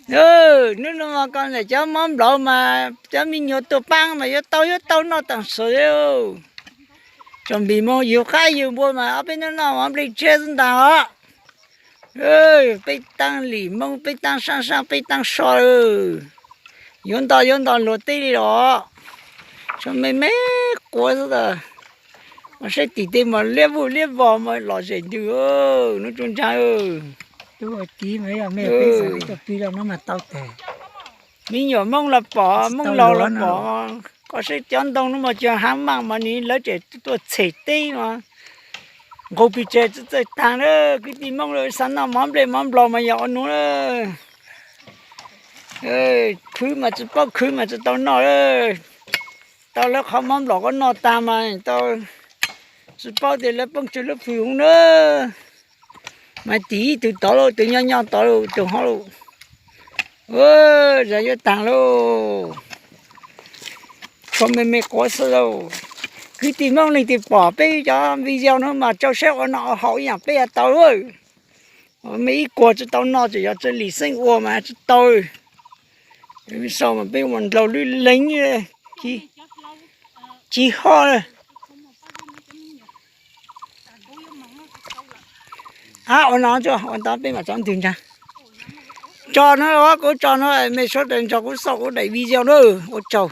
Hnub no mas koj ntawm cov mob nplaum mas cov me nyuam tuaj paab mas yuav tau yuav tau noj taag sawv le. Tsoom npis moog yug qaib yug npua mas ob peb hnub no mas nplej tshiab xwb ntaag os. Peb taab lim moob, peb taab saab saab, peb taab so, yuav nto yuav nto luag teb li los. Tsoom me me quav xwb tas. Mas saib tim tej mas liab vuj liab vog mas lom zem ntws, nub tsuj ntsaag. Me nyuam moob los pom, moob laus los pom. Koj saib cov ntoo nub mas cov hab maaj mas nws lawv tseem tuaj tshem teb mas nqug pes tsawg txawj txawj taag na. Kwv tij moob lawv xaav noj mov nplej mov nplaum mas yog ua nuav na. Khwv mas tsi paub khwv mas tsi tau noj. Tau lawv qhov mov nplaum ko noj taag mas tau, tsi paub tias lawv poob tsawg lub fwm huv na. Mas tim ib tug tod lauj, tus nyob nyob tod lauj, tus hov lauj. Zag yuav taag lauj. Tsoom me me quav xwb lauj. Kwv tij moob leej twg pom peb cov video no mas rau saib ua noj ua haus ib yaam peb yuav tau. Me ib kuag tsi tau noj, tseem yog tsi lim xeeb ua mas tsi tau. Sau mas peb ua ndlaug lwb leeg, tsis hoj. Ab, ua no tso, ua ntawd peb mam tso ntwg ntag. Tso no, kuv tso no, mej suav daws nrog kuv xauj kuv daim video na, ua tsaug.